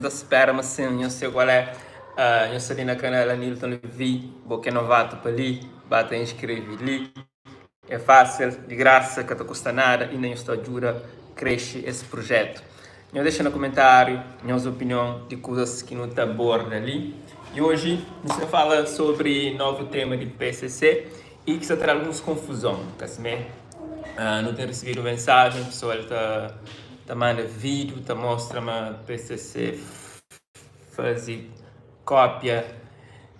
Ta spera ma sin, nhos sei kual é. Nhos sta li na kanal Anilton Levy, bo ki é novato pa li, ba ta inskreve li. É fásil, di grasa, ka ta kusta nada inda nhos ta djuda krexe es prujetu. Nhos dexa na kumentáriu nhos opinion di kuzas ki nu ta aborda li. I oji nu sta fala sobri novu tema di PCC i ki sta tra alguns konfuzon, ka simé? Nu ten risibidu mensajen, pesoal ta ta manda vídiu ta mostra ma PCC faze kópia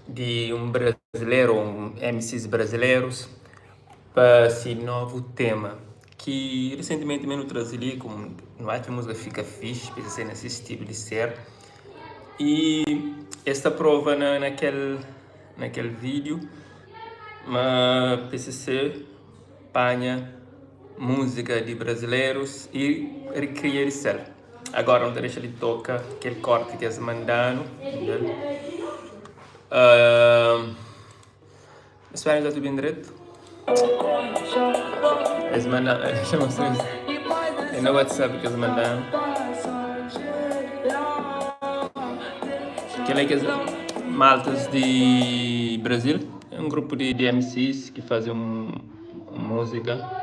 di un brazileru ô un MCs brazilerus pa si novu tema ki risentimenti mi nu traze li komu nu atxa múzika fika fixi PCC na si stilu di ser i es ta prova na na kel na kel vídiu ma PCC panha múzika di brazilerus i rikria di sel. Agora nu ta dexa li toka kel korti ki es manda-nu. Uh, espero que tá tudo bem direito. Es manda, deixa eu mostrar isso. É no WhatsApp que eles mandaram. Kel é kes maltas di Brasil. É um grupo de, de MCs que fazem um, um música.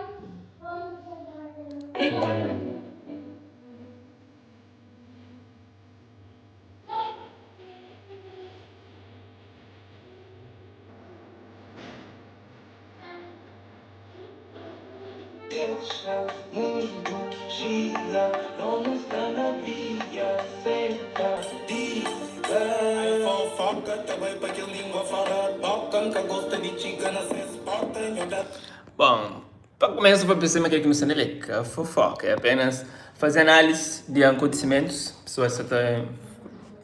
Bon, pa kumesa pa pensa ma kel ki nu sta nel é ka fofoka, é apenas faze análise di akontisimentus, pesoas sa ta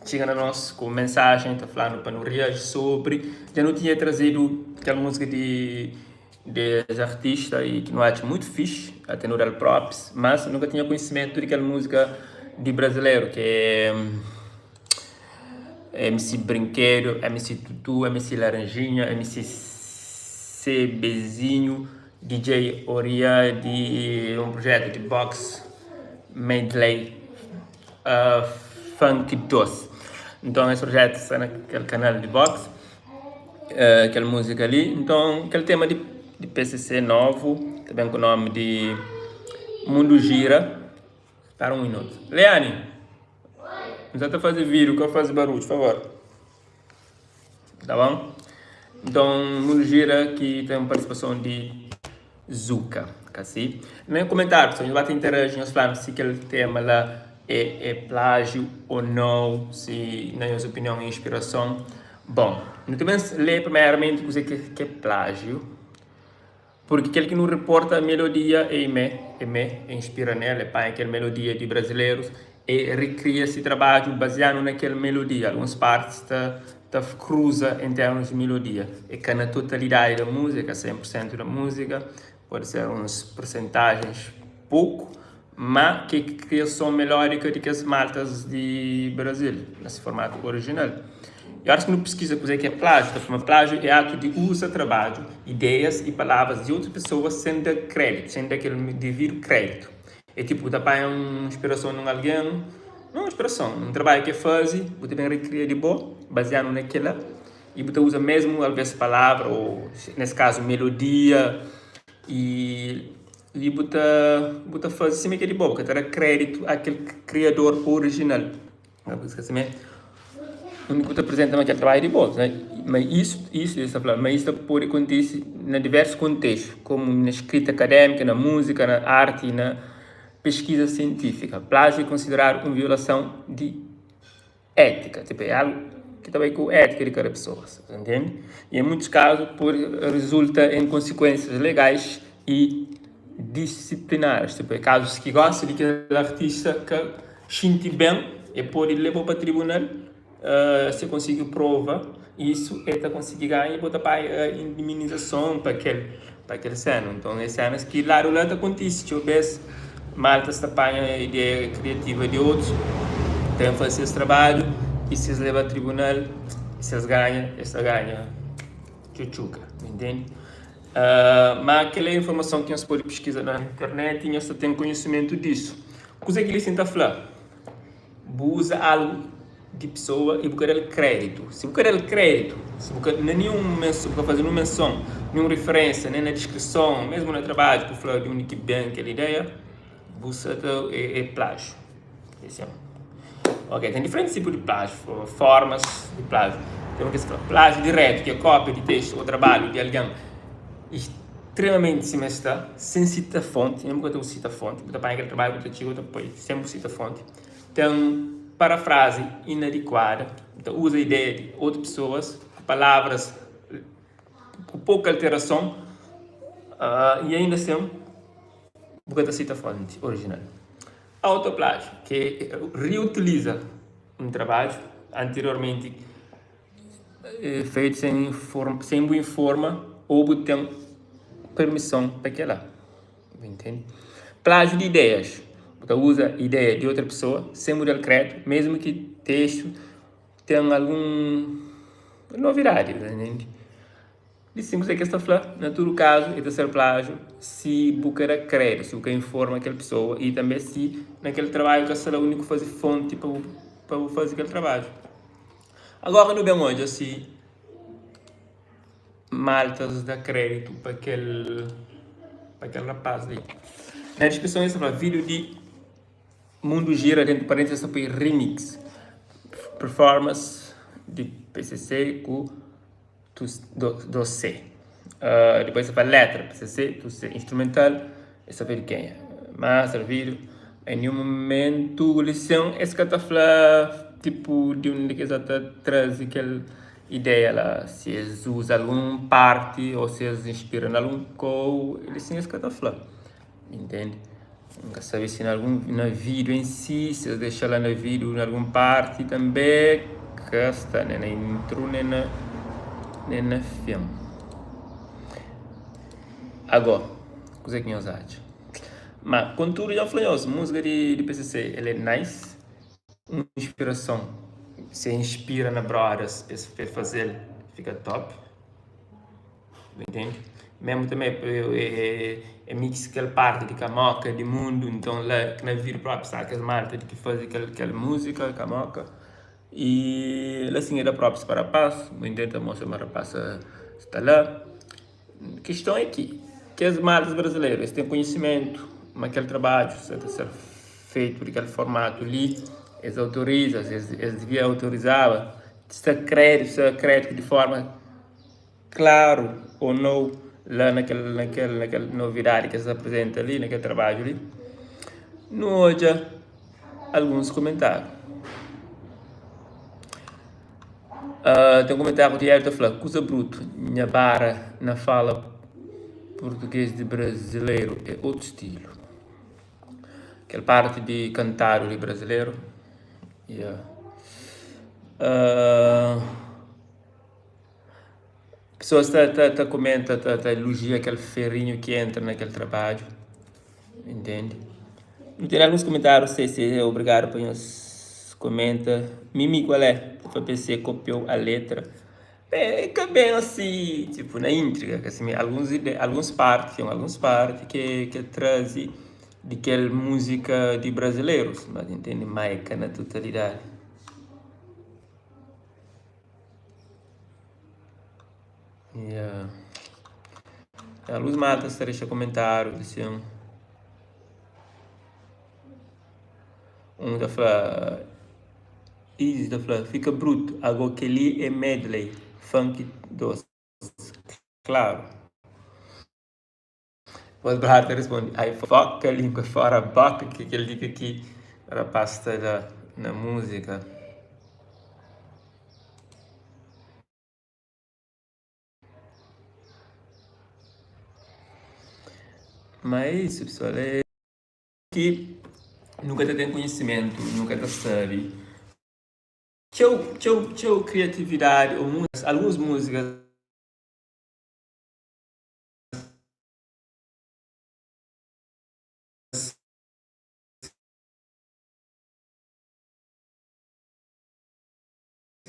txiga na nos ku mensajen ta fla-nu pa nu reaji sobri, dja nu tinha trazedu kel múzika di Des artista i ki nu atxa mutu fixi, ate nu dal props, mas nu ka tinha konhisimentu di kel múzika di brazileru ki é MC Brinkedu, MC Tutu, MC Laranjinha, MC CBzinho, DJ Oria di un projetu di box medley funk 2. Nton es projetu sta na kel kanal di box. Kel múzika li. Nton, kel tema di di PCC novu ta ben ku nomi di Mundu Gira. Spera un minutu. Leani, N sa ta faze vídiu, ka faze barudju, favor. Ta bon? Nton, Mundu Gira ki ten partisipason di Zuka, ka si? Na komentáriu, pesoal, nhos ba ta interaji, nhos fla-m si kel tema la é é plájiu ô nau, si na nhos opinion é inspirason. Bon, nu ta ben lé primeramenti kuzê ki é plájiu, purki kel ki nu riporta melodia é mé, é mé, é inspira nel, é panha kel melodia di brazilerus, é rikria si trabadju baziadu na kel melodia. Alguns partis ta ta kruza en termus di melodia, é ka na totalidadi da múzika, 100% da múzika, pode ser uns persentajens poku. Má ke kriason melódika di kes maltas di Brazil, na se formatu orijinal. I óras ki nu piskiza kuzê ki é plájiu, ta fla ma plájiu é atu di uza trabadju, ideias i palavras di otu pesoa sen da kréditu, sen da kel devidu kréditu. É tipu bu ta panha un inspirason nun algen, nun inspirason, un trabadju ki el faze, bu ta ben rikria di bo, baziadu na kila, i bu ta uza mésmu alvês palavra ô nes kazu melodia. I li bu ta bu ta faze sima ki é di bo, bu ka ta da kréditu a kel kriador orijinal. Undi ki bu ta aprizenta ma kel trabadju é di bo. Ma isu, isu es ta fla, ma isu ta pode kontise na diversus kontestu, komu na skrita akadémika, na múzika, na arti, na peskiza sientífika. Plájiu é konsideradu un violason di. Étika, tipo é algu ki ta bai ku étika di kada pesoa, sa ntende? I en muitus kazu pode rizulta en konsikuensias legais i disiplinaris, tipo é kazus ki gosta di kel artista ka xinti ben, e pode leba-u pa tribunal, si e konsigi prova isu e ta konsigi ganha i bo ta paga indemnizason pa kel pa kel sena. Nton é senas ki ladu la ta kontise txeu bes, maltas ta panha ideia kriativa di otus, ta ben faze ses trabadju i si es leba tribunal si es ganha es ta ganha txutxuka, ntende? Ma kel é informason ki nhos pode piskiza na internet i nhos ta ten konhisimentu disu. Kuze ki li sin ta fla? Bu uza algu. di pesoa i bu ka da-l kréditu. Si bu ka da-l kréditu, si bu ka na ninhun menson, bu ka faze ninhun menson, ninhun riferénsia, nen na diskrison, mésmu na trabadju bu fla di undi ki ben kel ideia, bu sta ta é plájiu. Ok, ten diferentis tipu di plájiu, formas di plájiu. Ten un ki es fla plájiu dirétu, ki é kópia di testu ô trabalhu di algen istremamenti sima es sta, sen sita fonti, nen bu ka ta sita fonti, bu ta panha kel trabadju bu ta txiga bu ta poi sen bu sita fonti. Ten parafrazi inadikuada, bu ta uza ideia di otu pesoas, palavras ku poku alterason i ainda asin bu ka ta sita fonti orijinal. Autoplájiu, ki é riutiliza un trabadju antiriormenti fetu sen bu informa ô bu ten permison pa kila. Bu intende? Plájiu di ideias, bu ta uza ideia di otra pesoa sen bu da-l kréditu, mésmu ki testu ten algun novidadi, bu ta intende? Di sin kuzê ki es ta fla, na tudu kazu e ta ser plájiu si bu ka da kréditu, si bu ka informa kel pesoa i tanbê si na kel trabadju ka sta la undi ku faze fonti pa bu pa bu faze kel trabadju. Agora nu ben odja si maltas da kréditu pa kel pa kel rapaz li. Na diskrison es ta fla vídiu di Mundu Gira dentu parêntesis es ta poi remix performance di PCC ku do C. Dipôs es ta fla letra, PCC, tu C. Instrumental, es ta fla di kenha. Master, vídeo. Em nenhum momentu li sen es ka ta fla tipo di undi ki es ta traze kel ideia la. Si es uza algun parti ô si es inspira na algun kou, li sin es ka ta fla. Intende? N ka sabe si na algun na vídeo em si, si es dexa la na vídeo na algun parti tanbe ka sta nen na intro nen na nen na fin. Ago, kuze ki nhos atxa? Ma kontudu dja N fla nhos, múzika di di PCC el é nice, un inspirason, se inspira na brodas pa es pa es faze-l fika top. Bu intende? Mesmu tanbe é mix kel parti di kamoka di mundu, nton la na vídiu propi sta kes malta di ki faze kel múzika kamoka i la sin é da props pa rapaz, bu intende? Ta mostra ma rapaz sta la. Kiston é ki kes maltas brazileru es ten konhisimentu ma kel trabadju sta ta ser fetu di kel formatu li, es autoriza, es divia autorizaba, sta kréditu, sta kréditu di forma. Klaru ô nou la na kel na kel na kel novidadi ki es aprizenta li na kel trabadju li, nu odja alguns kumentáriu. Ten kumentáriu di Hélio ta fla, Kuza brutu, nha bara na fala purtugês di brazileru é otu stilu. Kel parti di kantadu di brazileru, yeah. Pesoas ta ta ta kumenta ta ta ilujia kel ferinhu ki entra na kel trabadju, intendi? Nu tene alguns kumentáriu se se obrigadu pa nhos kumenta. Mimi kual é? Ta fla PC kopiou a letra. É ka ben asi, tipu na intriga ka si alguns ide alguns parti ten alguns parti ke ke traze di kel múzika di brazilerus, mas intendi ma é ka na totalidadi. Yeah. Alguns malta sta dexa komentáriu asin. Un ta fla, Isis ta fla, fika brutu, ago kel-li é medley, funk 2, klaru. Dipôs Brad ta responde, Ai foka língua fora boka ki kel dika ki rapaz sta da na múzika. Ma é isu pesoal, é ki nu ka ta ten konhisimentu, nu ka ta sabe txeu txeu txeu kriatividadi ô alguns múzikas.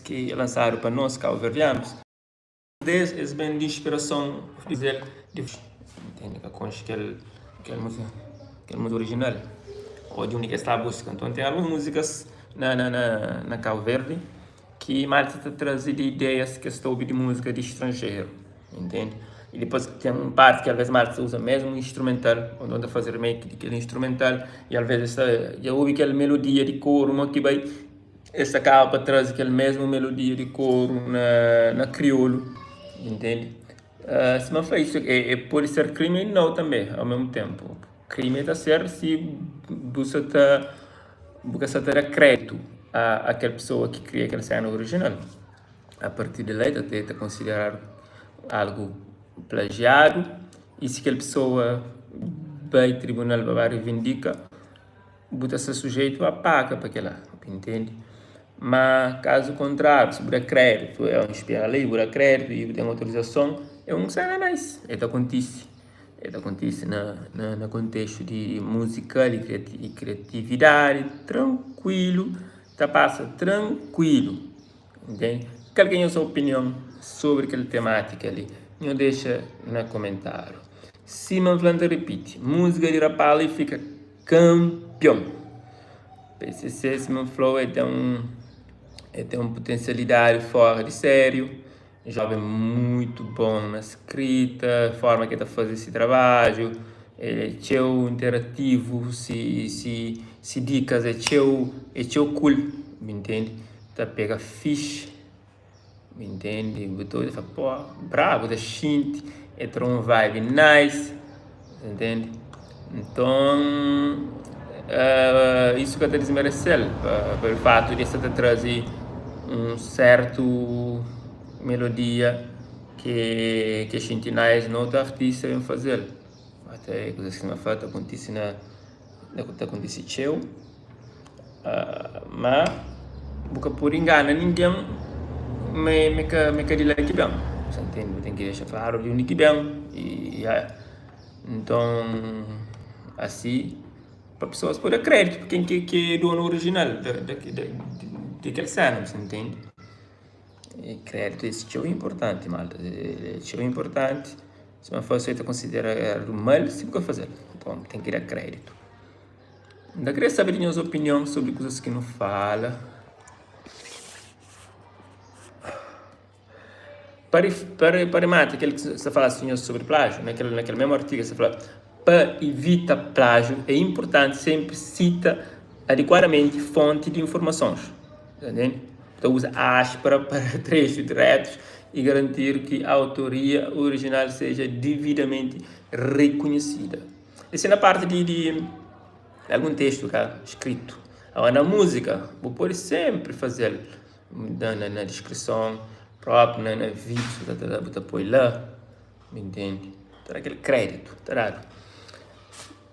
Ki lansadu pa nos kauverdianus. Des es ben di inspirason di Ntende ka konxe kel kel múzika kel múzika orijinal ô di undi ki es ta buska. Nton ten alguns múzikas. na na na Cabo Verde ki malta ta traze di ideias ki es ta obi di múzika di stranjeru, entende? I dipôs ten un parti ki alvês malta ta uza mésmu instrumental, ô nton ta faze remake di kel instrumental i alvês es ta dja obi kel melodia di koru mo ki bai, es ta kaba pa traze kel mésmu melodia di koru na na kriolu, entende? Sima fla isu é pode ser krimi i nau tanbe au mésmu ténpu. Krimi ta ser si bu sa ta bu ka sa ta da kréditu a kel pesoa ki kria kel sena orijinal. A partir di la el ta ta konsideradu algu plajiadu i si kel pesoa bai tribunal pa ba rivindika bu ta sta sujeitu a paga pa kila, bu intende? Ma kazu kontrariu, si bu da kreditu, é un spera li, bu da kreditu i bu ten autorizason, é un sena nice, el ta kontise, el ta kontise na na kontestu di muzikal i kriatividadi, trankuilu, ta pasa trankuilu, ntende? Kal ki é nhos opinion sobri kel tematika li? Nho dexa na komentariu. Sima N fla N ta ripiti, muzika di rapaz li fika kanpion. PCC sima N fla-u el ten un el ten un putensialidadi fora di sériu, joven mutu bon na skrita, forma ki el ta faze si trabadju, el é txeu interativu, si si si dikas é txeu é txeu kul, bu intende? Ta pega fixi. Bu intende? Bu ta odja fla pó brabu ta xinti e tra un vibe nice bu intende? Nton isu ka ta dismerese-l pa el fatu di el sta ta traze un sertu melodia ki ke xinti nice na otu artista ben faze-l ate kuzas ki N fla ta kontise na ta kontise txeu. Ma bu ka pode ingana ningen ma é ka di la ki ben. Sa ntende? Bu ten ki dexa klaru di undi ki ben i nton asi pa pesoas pode da kreditu pa ken ki é donu orijinal di kel sena, bu sa ntende? I kreditu é txeu inportanti malta, é txeu inportanti. Si bu fase ta konsideradu mal si bu ka faze-l, nton ten ki da kreditu. N ta kre sabe di nhos opinion sobri kuzas ki nu fala. Pa pa rimata kel ki sta fala si nhos sobri plájiu, na kel na kel mesmu artigu sta fla, pa ivita plájiu é inpurtanti senpri sita adikuadamenti fonti di informasons. Ta ntende? Ta uza áspera pa trexu diretus i garantir ki autoria orijinal seja dividamenti rikunhesida. Esse na parti di di algun testu ka skritu. Agora na múzika bu pode senpri faze-l na na na diskrison propi na na vídiu bu ta bu ta poi la, bu intende? Ta da kel kréditu, ta dadu.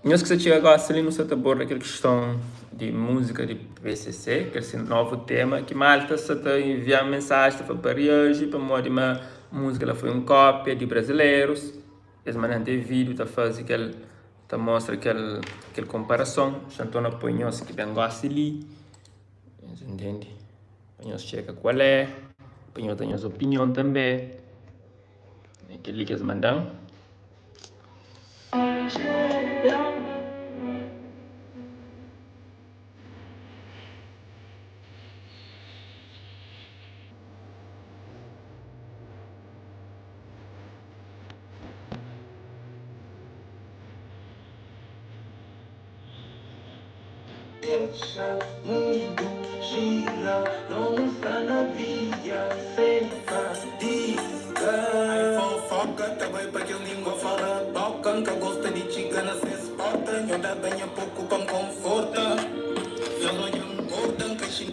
Nhos ki sta txiga gosi li nu sta ta aborda kel kiston di múzika di PCC, kel se novu tema ki malta sta ta envia-m mensaji ta fla pa reaji pamodi ma múzika la foi un kópia di brazilerus. Es manera ten vídiu ta faze kel ta mostra kel kel konparason. Xa nton na poi nhos ki ben gosi li, nhos intende? Pa nhos txeka kual é, pa nhos da nhos opinion tanbe. É kel-li ki es manda-m.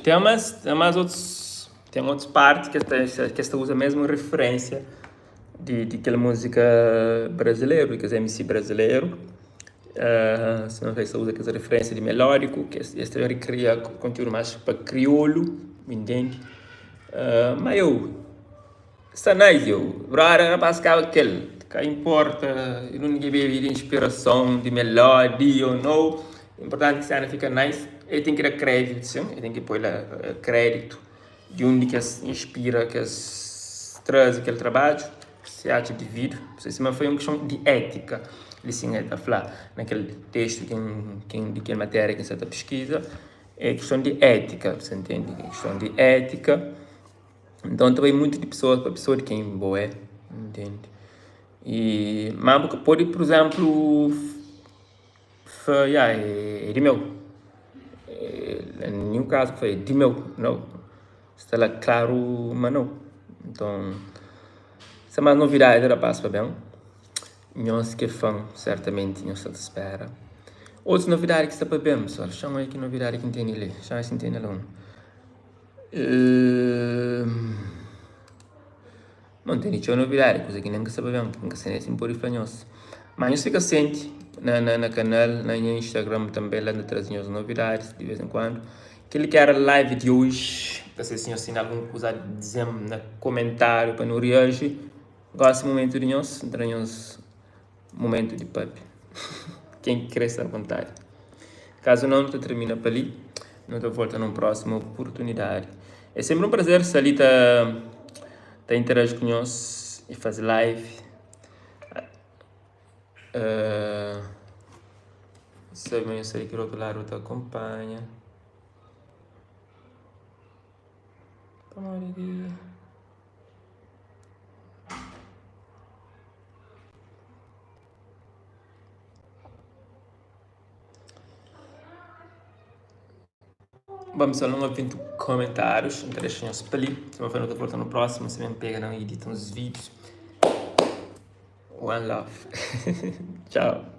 Ten mas, ten mas otus, ten otus parti ki es ta, ki es ta uza mesmu referensia di, di kel múzika brazileru, di kes MC brazileru. Si no es ta uza kes referensia di melódiku, ki es, es ta rekria kontiúdu mas pa kriolu, bu intende? Ma eu, sta nice eu, brother rapaz kaba kel, ka inporta di undi ki bebe di inspirason, di melodi ou no, inportanti ki sena fika nice, el ten ki da kreditu sin, el ten ki poi la kreditu di undi ki es inspira, ki es traze kel trabadju, si atxa dividu, sima foi un kiston di étika, li sin el ta fla na kel testu di kel matéria ki N sta ta piskiza. É kiston di étika, bu sa ntende? É kiston di étika. Nton ta bai mutu di pesoa pa pesoa di ken bo é, ntende? I ma bu ka pode, pur izénplu, fla ya é di meu. Na ninhun kazu fla é di meu, nau. Sta la klaru ma nau. Nton, sen más novidadi rapaz pa ben. Nhos ki é fan, sertamenti nhos sta ta spera. Otus novidadi ki sta pa ben, pesoal. Xa-m oia ki novidadi ki N tene li. Xa-m si N tene la un. Bon, N tene txeu novidadi, kuza ki nen ka sta pa ben, N ka sta nen si N pode fla nhos. Má nhos fika sienti na na na kanal, na nha Instagram tanbe, la N ta traze nhos novidadis di vez en kuandu. Kel-li ki éra live di oji. N ka sai si nhos tene algun kuza a dize-m na komentáriu pa nu reaji. Gosi momentu di nhos, N ta da nhos momentu di papia. Ken ki kre sta avontadi. Kazu nau, nu ta termina pa li. Nu ta volta nun prósimu oportunidadi. É senpri un prazer sta li ta ta interaji ku nhos i faze live. Sabe ma nhos sta di kel otu ladu ta akonpanha. Pamodi ki. Bom pessoal, não aguento comentários, então deixa nhos pa li. Se não for, nu ta volta no próximo. Se bem pega não edita uns vídeos. One love. Tchau.